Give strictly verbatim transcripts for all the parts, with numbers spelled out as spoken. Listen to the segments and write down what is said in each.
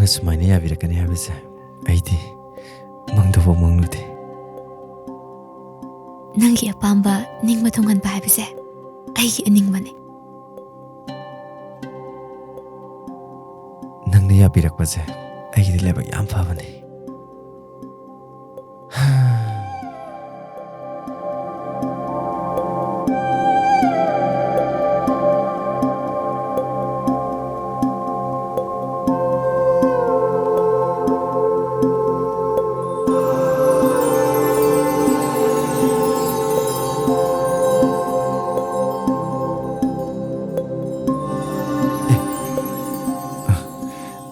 ꯑꯁꯨꯃꯥꯏꯅ ꯌꯥꯕꯤꯔꯛꯀꯅꯤ ꯍꯥꯏꯕꯁꯦ ꯑꯩꯗꯤ ꯃꯪꯗꯐꯥꯎ ꯃꯪꯂꯨꯗꯦ꯫ ꯅꯪꯒꯤ ꯑꯄꯥꯝꯕ ꯅꯤꯡꯕ ꯊꯨꯡꯍꯟꯕ ꯍꯥꯏꯕꯁꯦ ꯑꯩꯒꯤ ꯑꯅꯤꯡꯕꯅꯤ꯫ ꯅꯪꯅ ꯌꯥꯕꯤꯔꯛꯄꯁꯦ ꯑꯩꯒꯤꯗꯤ ꯂꯥꯏꯕꯛ ꯌꯥꯝ ꯐꯕꯅꯤ꯫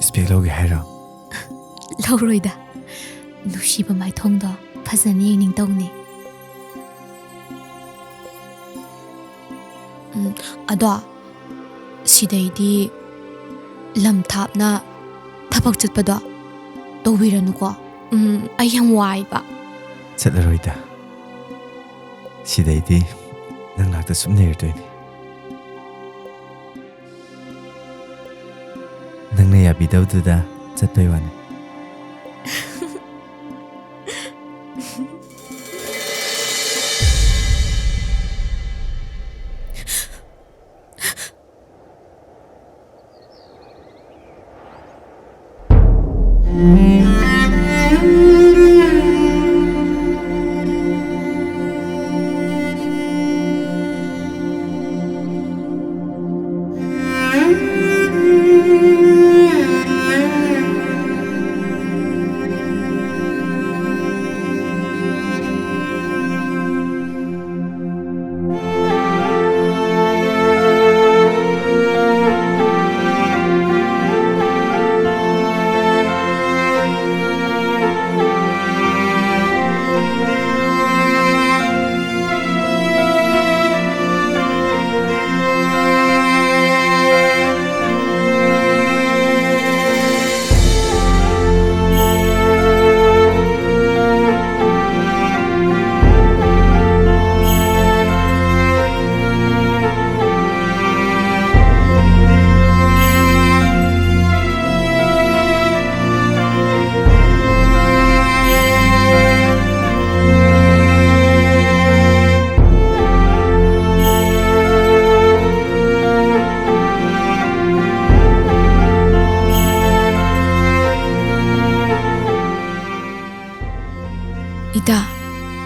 ꯏꯁꯄꯦꯛ ꯂꯧꯒꯦ ꯍꯥꯏꯔꯣ? ꯂꯧꯔꯣꯏꯗ꯫ ꯅꯨꯡꯁꯤꯕ ꯃꯥꯏꯊꯣꯡꯗꯣ ꯐꯖꯅ ꯌꯦꯡꯅꯤꯡꯇꯧꯅꯤ꯫ ꯎꯝ, ꯑꯗꯣ ꯁꯤꯗꯩꯗꯤ ꯂꯝ ꯊꯥꯞꯅ ꯊꯕꯛ ꯆꯠꯄꯗꯣ ꯇꯧꯕꯤꯔꯅꯨꯀꯣ꯫ ꯎꯝ, ꯑꯩ ꯌꯥꯝ ꯋꯥꯏꯕ꯫ ꯆꯠꯂꯔꯣꯏꯗ꯫ ꯁꯤꯗꯩꯗꯤ ꯅꯪ ꯅꯥꯛꯇ ꯁꯨꯝ ꯂꯩꯔꯗꯣꯏꯅꯤ꯫ ꯅꯪꯅ ꯌꯥꯕꯤꯗꯕꯗꯨꯗ ꯆꯠꯄꯩ ꯋꯥꯅꯤ꯫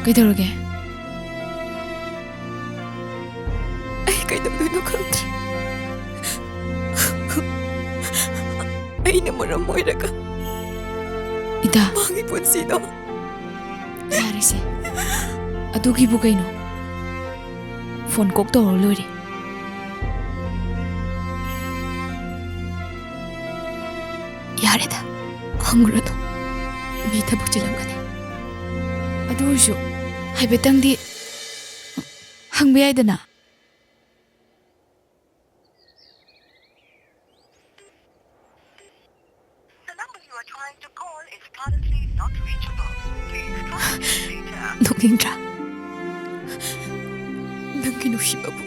ꯀꯩꯗꯧꯔꯒꯦ? ꯑꯩ ꯀꯩꯗꯧꯗꯣꯏꯅꯣ ꯈꯪꯗ꯭ꯔꯦ꯫ ꯑꯩꯅ ꯃꯔꯝ ꯑꯣꯏꯔꯒ ꯏꯇꯥ꯫ ꯃꯥꯒꯤ ꯄꯨꯟꯁꯤꯗꯣ꯫ ꯌꯥꯔꯦꯁꯦ꯫ ꯑꯗꯨꯒꯤꯕꯨ ꯀꯩꯅꯣ? ꯐꯣꯟ ꯀꯣꯛ ꯇꯧꯔ ꯂꯣꯏꯔꯦ꯫ ꯌꯥꯔꯦꯗ, ꯍꯪꯉꯨꯔꯅꯨ꯫ ꯃꯤ ꯊꯕꯛ ꯆꯤꯜꯂꯝꯒꯅꯤ꯫ ꯑꯗꯨ ꯑꯣꯏꯔꯁꯨ ꯍꯥꯏꯐꯦꯠꯇꯪꯗꯤ ꯍꯪꯕ ꯌꯥꯏꯗꯅ꯫ The number you are trying to call is currently not reachable. Please try again later. ꯅꯣꯛꯅꯤꯡꯗ꯭ꯔꯥ? ꯅꯪꯒꯤ ꯅꯨꯡꯁꯤꯕꯕꯨ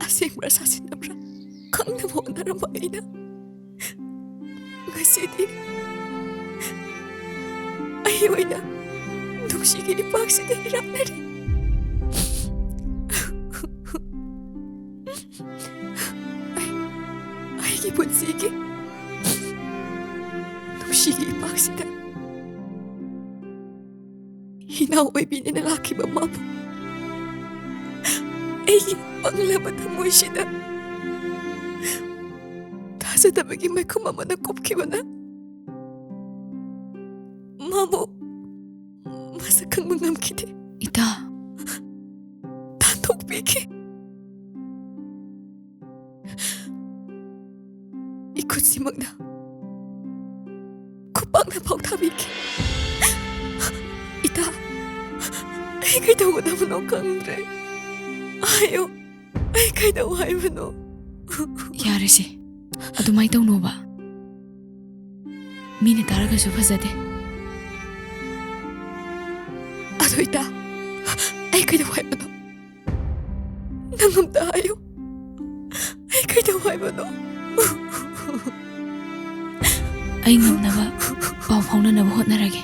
ꯑꯁꯦꯡꯕ꯭ꯔꯥ ꯁꯥꯖꯤꯟꯅꯕ꯭ꯔꯥ ꯈꯪꯅꯕ ꯍꯣꯠꯅꯔꯝꯕ ꯑꯩꯅ ꯉꯁꯤꯗꯤ ꯑꯩ ꯑꯣꯏꯅ ꯅꯨꯡꯁꯤꯒꯤ ꯏꯄꯥꯛꯁꯤꯗ ꯏꯔꯥꯛꯅꯔꯤ꯫ ꯑꯩ, ꯑꯩꯒꯤ ꯄꯨꯟꯁꯤꯒꯤ ꯅꯨꯡꯁꯤꯒꯤ ꯏꯄꯥꯛꯁꯤꯗ ꯏꯅꯥꯎ ꯑꯣꯏꯕꯤꯅꯦꯅ ꯂꯥꯛꯈꯤꯕ ꯃꯥꯕꯨ ꯑꯩꯒꯤ ꯄꯪꯂꯕ ꯊꯃꯣꯏꯁꯤꯗ ꯊꯥꯖꯗꯕꯒꯤ ꯃꯩꯈꯨꯝ ꯑꯃꯅ ꯀꯨꯞꯈꯤꯕꯅ ꯃꯥꯕꯨ ꯃꯁꯛ ꯈꯪꯕ ꯉꯝꯈꯤꯗꯦ꯫ ꯏꯇꯥ꯫ ꯇꯥꯟꯊꯣꯛꯄꯤꯈꯤ꯫ ꯏꯈꯨꯠꯁꯤꯃꯛꯅ ꯈꯨꯄꯥꯛꯅ ꯄꯥꯎꯊꯥꯕꯤꯈꯤ꯫ ꯏꯇꯥ, ꯑꯩ ꯀꯩꯗꯧꯒꯗꯕꯅꯣ ꯈꯪꯗ꯭ꯔꯦ꯫ ꯍꯥꯏꯌꯣ, ꯑꯩ ꯀꯩꯗꯧ ꯍꯥꯏꯕꯅꯣ? ꯌꯥꯔꯦꯁꯦ, ꯑꯗꯨꯃꯥꯏꯅ ꯇꯧꯅꯣꯕ꯫ ꯃꯤꯅ ꯇꯥꯔꯒꯁꯨ ꯐꯖꯗꯦ꯫ ꯑꯗꯨ ꯏꯇꯥ, ꯑꯩ ꯀꯩꯗꯧ ꯍꯥꯏꯕꯅꯣ? ꯅꯪ ꯑꯝꯇ ꯍꯥꯏꯌꯨ꯫ ꯑꯩ ꯀꯩꯗꯧ ꯍꯥꯏꯕꯅꯣ? ꯑꯩ ꯉꯝꯅꯕ ꯄꯥꯎ ꯐꯥꯎꯅꯅꯕ ꯍꯣꯠꯅꯔꯒꯦ꯫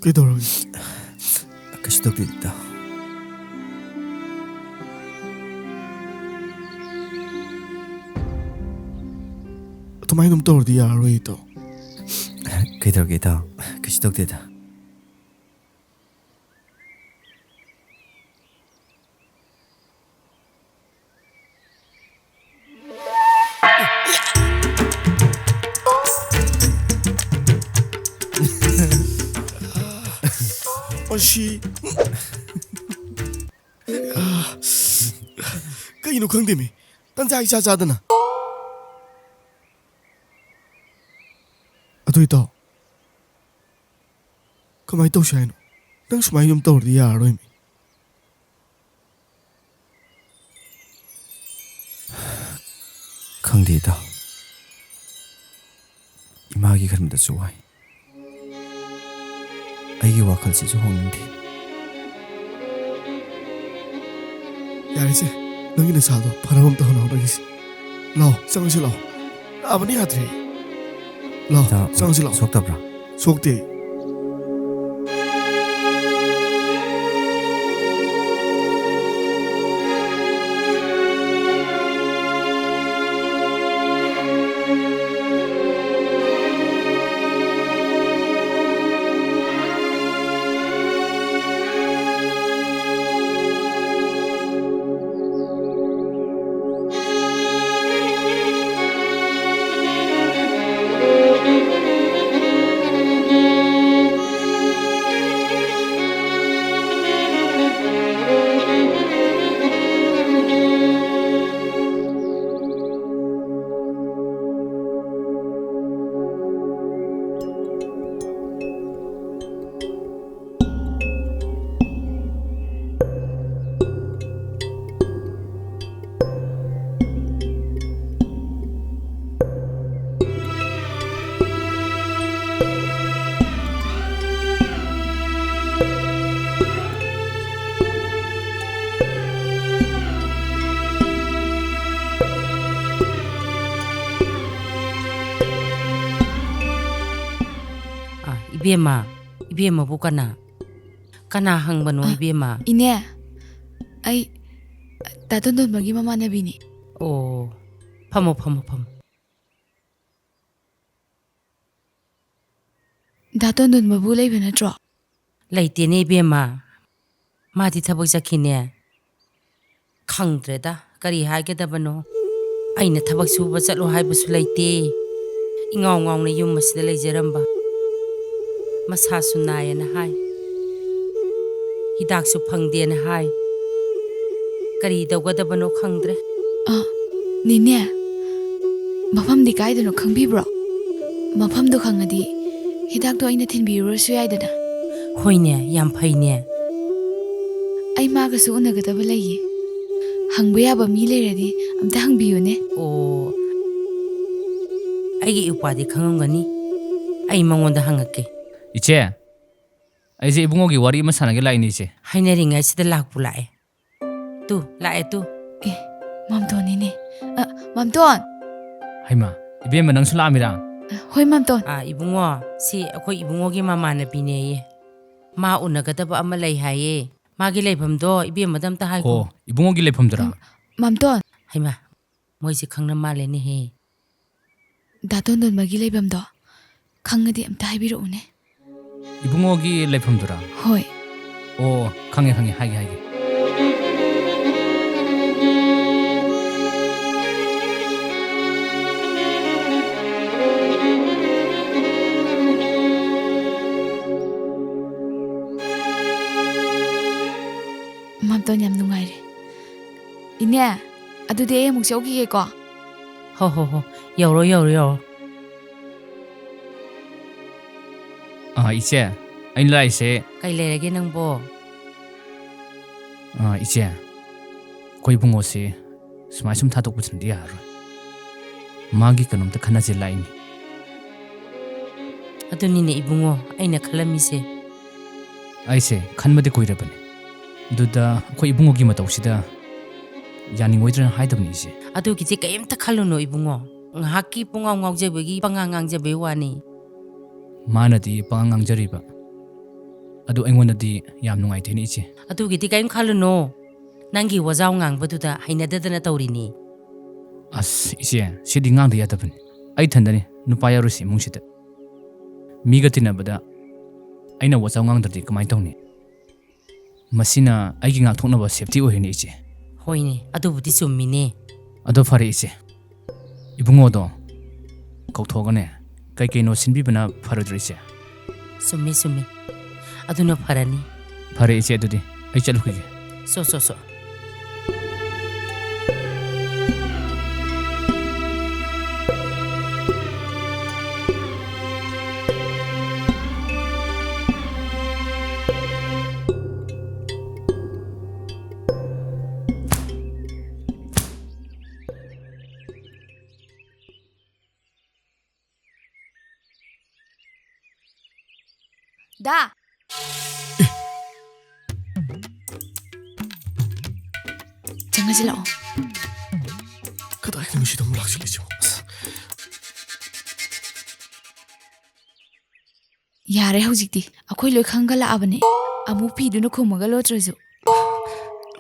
ꯀꯩꯗꯧꯔꯒꯦ? ꯀꯩꯁꯨ ꯇꯧꯗꯦ, ꯏꯇꯥꯎ꯫ ꯑꯗꯨꯃꯥꯏꯅ ꯑꯗꯨꯝ ꯇꯧꯔꯗꯤ ꯌꯥꯔꯔꯣꯏ, ꯏꯇꯥꯎ꯫ ꯀꯩꯗꯧꯔꯒꯦ, ꯏꯇꯥꯎ? ꯀꯩꯁꯨ ꯇꯧꯗꯦꯗ꯫ ꯃꯁꯤ ꯀꯩꯅꯣ ꯈꯪꯗꯦꯃꯤ, ꯇꯟꯖꯥ ꯏꯆꯥ ꯆꯥꯗꯅ꯫ ꯑꯗꯨ ꯏꯇꯥꯎ, ꯀꯃꯥꯏꯅ ꯇꯧꯁꯦ ꯍꯥꯏꯅꯣ? ꯅꯪ ꯁꯨꯃꯥꯏꯅ ꯑꯗꯨꯝ ꯇꯧꯔꯗꯤ ꯌꯥꯔꯔꯣꯏꯃꯤ꯫ ꯈꯪꯗꯦ, ꯏꯇꯥꯎ꯫ ꯏꯃꯥꯒꯤ ꯈꯟꯕꯗꯁꯨ ꯋꯥꯏ꯫ ꯑꯩꯒꯤ ꯋꯥꯈꯜꯁꯤꯁꯨ ꯍꯣꯡꯅꯤꯡꯗꯦ꯫ ꯌꯥꯔꯦꯁꯦ, ꯅꯪꯒꯤ ꯅꯁꯥꯗꯣ ꯐꯅꯕ ꯑꯝꯇ ꯍꯣꯠꯅꯍꯧꯔꯒꯦꯁꯦ꯫ ꯂꯥꯛꯑꯣ, ꯆꯪꯉꯁꯤ ꯂꯥꯛꯑꯣ꯫ ꯅꯥꯕꯅ ꯌꯥꯗ꯭ꯔꯦ꯫ ꯂꯥꯛꯑꯣ, ꯏꯇꯥꯎ, ꯆꯪꯉꯁꯤ ꯂꯥꯛꯑꯣ꯫ ꯁꯣꯛꯇꯕ꯭ꯔꯥ? ꯁꯣꯛꯇꯦ꯫ ꯑꯥ, ꯏꯕꯦꯝꯃ, ꯏꯕꯦꯝꯃꯕꯨ ꯀꯅꯥ? ꯀꯅꯥ ꯍꯪꯕꯅꯣ, ꯑ, ꯏꯕꯦꯝꯃ? ꯏꯅꯦ, ꯑꯩ ꯗꯥ ꯇꯣꯟꯗꯣꯟꯕꯒꯤ ꯃꯃꯥꯟꯅꯕꯤꯅꯤ꯫ ꯑꯣ, ꯐꯝꯃꯣ, ꯐꯝꯃꯣ, ꯐꯝꯃꯣ꯫ ꯗꯥ ꯇꯣꯟꯗꯣꯟꯕꯕꯨ ꯂꯩꯕ ꯅꯠꯇ꯭ꯔꯣ? ꯂꯩꯇꯦꯅꯦ, ꯏꯕꯦꯝꯃ꯫ ꯃꯥꯗꯤ ꯊꯕꯛ ꯆꯠꯈꯤꯅꯦ꯫ ꯈꯪꯗ꯭ꯔꯦꯗ, ꯀꯔꯤ ꯍꯥꯏꯒꯗꯕꯅꯣ꯫ ꯑꯩꯅ ꯊꯕꯛ ꯁꯨꯕ ꯆꯠꯂꯣ ꯍꯥꯏꯕꯁꯨ ꯂꯩꯇꯦ꯫ ꯏꯉꯥꯎ ꯉꯥꯎꯅ ꯌꯨꯝ ꯑꯁꯤꯗ ꯂꯩꯖꯔꯝꯕ꯫ ꯃꯁꯥꯁꯨ ꯅꯥꯏꯌꯦꯅ ꯍꯥꯏ꯫ ꯍꯤꯗꯥꯛꯁꯨ ꯐꯪꯗꯦꯅ ꯍꯥꯏ꯫ ꯀꯔꯤ ꯇꯧꯒꯗꯕꯅꯣ ꯈꯪꯗ꯭ꯔꯦ꯫ ꯑ, ꯅꯦꯅꯦ, ꯃꯐꯝꯗꯤ ꯀꯥꯏꯗꯅꯣ ꯈꯪꯕꯤꯕ꯭ꯔꯣ? ꯃꯐꯝꯗꯣ ꯈꯪꯉꯗꯤ ꯍꯤꯗꯥꯛꯇꯣ ꯑꯩꯅ ꯊꯤꯟꯕꯤꯔꯨꯔꯁꯨ ꯌꯥꯏꯗꯅ꯫ ꯍꯣꯏꯅꯦ, ꯌꯥꯝ ꯐꯩꯅꯦ꯫ ꯑꯩ ꯃꯥꯒꯁꯨ ꯎꯅꯒꯗꯕ ꯂꯩꯌꯦ꯫ ꯍꯪꯕ ꯌꯥꯕ ꯃꯤ ꯂꯩꯔꯗꯤ ꯑꯝꯇ ꯍꯪꯕꯤꯌꯨꯅꯦ꯫ ꯑꯣ, ꯑꯩꯒꯤ ꯏꯎꯄ꯭ꯋꯥꯗꯤ ꯈꯪꯉꯝꯒꯅꯤ꯫ ꯑꯩ ꯃꯉꯣꯟꯗ ꯍꯪꯉꯛꯀꯦ꯫ ꯏꯆꯦ, ꯑꯩꯁꯦ ꯏꯕꯨꯡꯉꯣꯒꯤ ꯋꯥꯔꯤ ꯑꯃ ꯁꯥꯟꯅꯒꯦ ꯂꯥꯛꯏꯅꯦ, ꯏꯆꯦ꯫ ꯍꯥꯏꯅꯔꯤꯉꯩꯁꯤꯗ ꯂꯥꯛꯄꯨ ꯂꯥꯛꯑꯦ꯫ ꯇꯨ, ꯂꯥꯛꯑꯦ ꯇꯨ꯫ ꯑꯦ, ꯃꯥꯝꯇꯣꯟꯅꯤꯅꯦ꯫ ꯑ, ꯃꯥꯝꯇꯣꯟ! ꯍꯩꯃꯥ, ꯏꯕꯦꯝꯃ, ꯅꯪꯁꯨ ꯂꯥꯛꯑꯝꯃꯤꯔꯥ? ꯍꯣꯏ, ꯃꯥꯝꯇꯣꯟ꯫ ꯑꯥ, ꯏꯕꯨꯡꯉꯣ, ꯁꯤ ꯑꯩꯈꯣꯏ ꯏꯕꯨꯡꯉꯣꯒꯤ ꯃꯃꯥꯟꯅꯕꯤꯅꯦꯌꯦ꯫ ꯃꯥ ꯎꯅꯒꯗꯕ ꯑꯃ ꯂꯩ ꯍꯥꯏꯌꯦ꯫ ꯃꯥꯒꯤ ꯂꯩꯐꯝꯗꯣ ꯏꯕꯦꯝꯃꯗ ꯑꯝꯇ ꯍꯥꯏꯈꯣ꯫ ꯑꯣ, ꯏꯕꯨꯡꯉꯣꯒꯤ ꯂꯩꯐꯝꯗꯨꯔꯥ? ꯎꯝ, ꯃꯥꯝꯇꯣꯟ꯫ ꯍꯩꯃꯥ, ꯃꯣꯏꯁꯦ ꯈꯪꯅ ꯃꯥꯜꯂꯦꯅꯦꯍꯦ꯫ ꯗꯥ ꯇꯣꯟꯗꯣꯟꯕꯒꯤ ꯂꯩꯐꯝꯗꯣ ꯈꯪꯉꯗꯤ ꯑꯝꯇ ꯍꯥꯏꯕꯤꯔꯛꯎꯅꯦ꯫ ꯏꯕꯨꯡꯉꯣꯒꯤ ꯂꯩꯐꯝꯗꯨꯔꯥ? ꯍꯣꯏ꯫ ꯑꯣ, ꯈꯪꯉꯦ, ꯈꯪꯉꯦ, ꯍꯥꯏꯒꯦ, ꯍꯥꯏꯒꯦ꯫ ꯃꯥꯝꯇꯣꯟ, ꯌꯥꯝ ꯅꯨꯡꯉꯥꯏꯔꯦ꯫ ꯏꯅꯦ, ꯑꯗꯨꯗꯤ ꯑꯩ ꯑꯃꯨꯛ ꯆꯧꯈꯤꯒꯦꯀꯣ꯫ ꯍꯣ, ꯍꯣ, ꯍꯣ꯫ ꯌꯧꯔꯣ, ꯌꯧꯔꯣ, ꯌꯧꯔꯣ꯫ ꯑꯥ, ꯏꯆꯦ, ꯑꯩꯅ ꯂꯥꯛꯏꯁꯦ꯫ ꯀꯩ ꯂꯩꯔꯒꯦ ꯅꯪꯕꯣ? ꯑꯥ, ꯏꯆꯦ, ꯑꯩꯈꯣꯏ ꯏꯕꯨꯡꯉꯣꯁꯦ ꯁꯨꯃꯥꯏ ꯁꯨꯝ ꯊꯥꯗꯣꯛꯄꯁꯤꯅꯗꯤ ꯌꯥꯔꯔꯣꯏ꯫ ꯃꯥꯒꯤ ꯀꯩꯅꯣꯝꯇ ꯈꯟꯅꯁꯦ ꯂꯥꯛꯏꯅꯤ꯫ ꯑꯗꯨꯅꯤꯅꯦ ꯏꯕꯨꯡꯉꯣ, ꯑꯩꯅ ꯈꯜꯂꯝꯃꯤꯁꯦ꯫ ꯑꯩꯁꯦ ꯈꯟꯕꯗꯤ ꯀꯨꯏꯔꯕꯅꯦ꯫ ꯑꯗꯨꯗ ꯑꯩꯈꯣꯏ ꯏꯕꯨꯡꯉꯣꯒꯤ ꯃꯇꯧꯁꯤꯗ ꯌꯥꯅꯤꯡꯉꯣꯏꯗ꯭ꯔꯅ ꯍꯥꯏꯗꯕꯅꯤ, ꯏꯆꯦ꯫ ꯑꯗꯨꯒꯤꯗꯤ ꯀꯩꯝꯇ ꯈꯜꯂꯨꯅꯨ ꯏꯕꯨꯡꯉꯣ꯫ ꯉꯥꯏꯍꯥꯛꯀꯤ ꯄꯨꯡꯉꯥꯎ ꯉꯥꯎꯖꯕꯒꯤ ꯄꯉꯥꯡ ꯉꯥꯡꯖꯕꯒꯤ ꯋꯥꯅꯤ꯫ ꯃꯥꯅꯗꯤ ꯄꯉꯥꯡ ꯉꯥꯡꯖꯔꯤꯕ, ꯑꯗꯨ ꯑꯩꯉꯣꯟꯗꯗꯤ ꯌꯥꯝ ꯅꯨꯡꯉꯥꯏꯇꯦꯅꯦ, ꯏꯆꯦ꯫ ꯑꯗꯨꯒꯤꯗꯤ ꯀꯔꯤꯝ ꯈꯜꯂꯨꯅꯣ꯫ ꯅꯪꯒꯤ ꯋꯥꯖꯥꯎ ꯉꯥꯡꯕꯗꯨꯗ ꯍꯩꯅꯗꯗꯅ ꯇꯧꯔꯤꯅꯤ꯫ ꯑꯁ, ꯏꯆꯦ, ꯁꯤꯗꯤ ꯉꯥꯡꯗ ꯌꯥꯗꯕꯅꯤ꯫ ꯑꯩ ꯏꯊꯟꯗꯅꯤ ꯅꯨꯄꯥ ꯌꯥꯎꯔꯤꯁꯤ ꯏꯃꯨꯡꯁꯤꯗ꯫ ꯃꯤꯒ ꯇꯤꯟꯅꯕꯗ ꯑꯩꯅ ꯋꯥꯖꯥꯎ ꯉꯥꯡꯗ꯭ꯔꯗꯤ ꯀꯃꯥꯏꯅ ꯇꯧꯅꯤ? ꯃꯁꯤꯅ ꯑꯩꯒꯤ ꯉꯥꯛꯊꯣꯛꯅꯕ safety ꯑꯣꯏꯔꯤꯅꯤ, ꯏꯆꯦ꯫ ꯍꯣꯏꯅꯦ, ꯑꯗꯨꯕꯨꯗꯤ ꯆꯨꯝꯃꯤꯅꯦ꯫ ꯑꯗꯣ ꯐꯔꯦ, ꯏꯆꯦ꯫ ꯏꯕꯨꯡꯉꯣꯗꯣ ꯀꯧꯊꯣꯛꯑꯒꯅꯦ, ꯀꯩ ꯀꯩꯅꯣ ꯁꯤꯟꯕꯤꯕꯅ ꯐꯔꯣꯏꯗ꯭ꯔꯣ, ꯏꯆꯦ? ꯆꯨꯝꯃꯤ, ꯆꯨꯝꯃꯤ꯫ ꯑꯗꯨꯅ ꯐꯔꯅꯤ꯫ ꯐꯔꯦ, ꯏꯆꯦ, ꯑꯗꯨꯗꯤ ꯑꯩ ꯆꯠꯂꯨꯈꯤꯒꯦ꯫ ꯆꯣ, ꯆꯣ, ꯆꯣ꯫ ꯗꯥ! ꯆꯪꯉꯁꯤ ꯂꯥꯛꯑꯣ꯫ ꯀꯗꯥꯏꯗꯅꯣ ꯁꯤꯗ ꯑꯃꯨꯛ ꯂꯥꯛꯁꯤꯜꯂꯤꯁꯤꯕꯣ? ꯌꯥꯔꯦ ꯍꯧꯖꯤꯛꯇꯤ꯫ ꯑꯩꯈꯣꯏ ꯂꯣꯏ ꯈꯪꯒꯠꯂꯛꯑꯕꯅꯦ꯫ ꯑꯃꯨꯛ ꯐꯤꯗꯨꯅ ꯈꯨꯝꯃꯒ ꯂꯣꯠꯇ꯭ꯔꯁꯨ꯫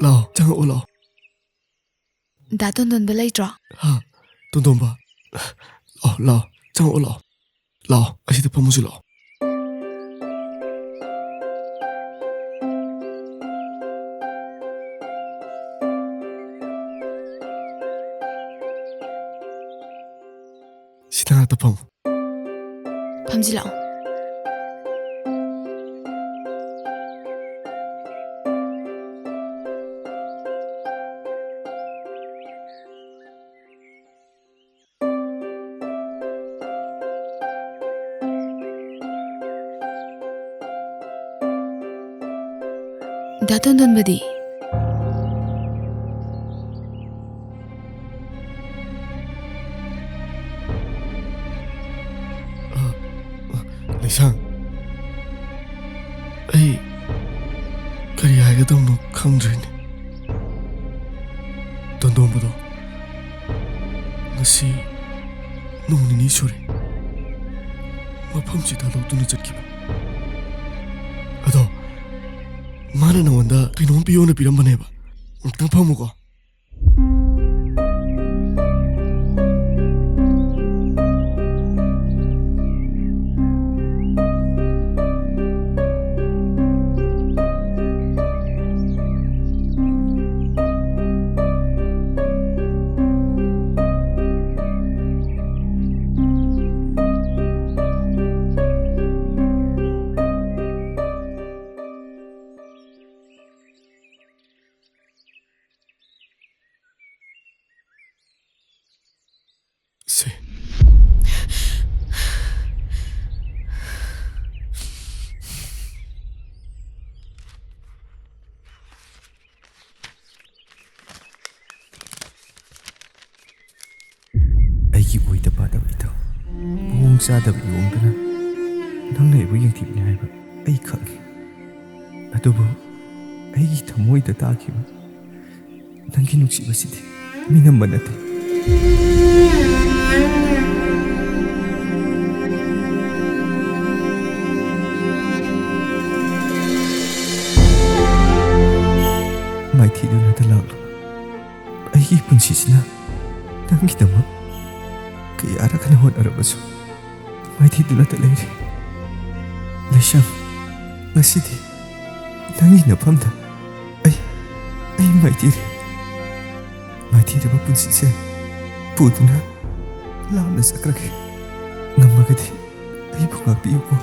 ꯂꯥꯛꯑꯣ, ꯆꯪꯉꯛꯑꯣ, ꯂꯥꯛꯑꯣ꯫ ꯗꯥ ꯇꯣꯟꯗꯣꯟꯕ ꯂꯩꯇ꯭ꯔꯣ? ꯍꯥ? ꯇꯣꯟꯗꯣꯟꯕ? ꯂꯥꯛꯑꯣ, ꯂꯥꯛꯑꯣ꯫ ꯆꯪꯉꯛꯑꯣ, ꯂꯥꯛꯑꯣ꯫ ꯂꯥꯛꯑꯣ, ꯑꯁꯤꯗ ꯐꯝꯃꯨꯁꯤ, ꯂꯥꯛꯑꯣ꯫ ꯁꯤꯗ ꯉꯥꯛꯇ ꯐꯝꯃꯨ꯫ ꯐꯝꯖꯤꯜꯂꯛꯑꯣ꯫ ꯗꯥ ꯇꯣꯟꯗꯣꯟꯕꯗꯤ? ꯑ, ꯑ, ꯂꯩꯁꯥꯡ, ꯑꯩ ꯀꯔꯤ ꯍꯥꯏꯒꯗꯕꯅꯣ ꯈꯪꯗ꯭ꯔꯦꯅꯦ꯫ ꯇꯣꯟꯗꯣꯝꯕꯗꯣ ꯉꯁꯤ ꯅꯣꯡ ꯅꯤꯅꯤ ꯁꯨꯔꯦ ꯃꯐꯝꯁꯤꯗ ꯂꯧꯗꯨꯅ ꯆꯠꯈꯤꯕ꯫ ꯑꯗꯣ ꯃꯥꯅ ꯅꯉꯣꯟꯗ ꯀꯩꯅꯣꯝ ꯄꯤꯌꯣꯅ ꯄꯤꯔꯝꯕꯅꯦꯕ꯫ ꯑꯃꯨꯛꯇꯪ ꯐꯝꯃꯨꯀꯣ꯫ ꯁꯦ꯫ ꯑꯩꯒꯤ ꯑꯣꯏꯗ ꯄꯥꯗꯕ ꯏꯊꯧ, ꯃꯑꯣꯡ ꯆꯥꯗꯕ ꯏꯑꯣꯡꯗꯨꯅ ꯅꯪꯅ ꯑꯩꯕꯨ ꯌꯦꯡꯊꯤꯕꯅꯤ ꯍꯥꯏꯕ ꯑꯩ ꯈꯪꯏ꯫ ꯑꯗꯨꯕꯨ ꯑꯩꯒꯤ ꯊꯃꯣꯏꯗ ꯇꯥꯈꯤꯕ ꯅꯪꯒꯤ ꯅꯨꯡꯁꯤꯕꯁꯤꯗꯤ ꯃꯤꯅꯝꯕ ꯅꯠꯇꯦ꯫ ꯃꯥꯏꯊꯤꯗꯨꯅꯇ ꯂꯥꯛꯂꯕ ꯑꯩꯒꯤ ꯄꯨꯟꯁꯤꯁꯤꯅ ꯅꯪꯒꯤꯗꯃꯛ ꯀꯌꯥꯔꯛ ꯍꯟꯅ ꯍꯣꯠꯅꯔꯕꯁꯨ ꯃꯥꯏꯊꯤꯗꯨꯅꯇ ꯂꯩꯔꯤ꯫ ꯂꯩꯁ꯭ꯔꯝ, ꯉꯁꯤꯗꯤ ꯅꯪꯒꯤ ꯅꯐꯝꯗ ꯑꯩ, ꯑꯩ ꯃꯥꯏꯊꯤꯔꯦ꯫ ꯃꯥꯏꯊꯤꯔꯕ ꯄꯨꯟꯁꯤꯁꯦ ꯄꯨꯗꯨꯅ ꯂꯥꯞꯅ ꯆꯠꯈ꯭ꯔꯒꯦ꯫ ꯉꯝꯃꯒꯗꯤ ꯑꯩꯕꯨ ꯉꯥꯛꯄꯤꯌꯨꯀꯣ꯫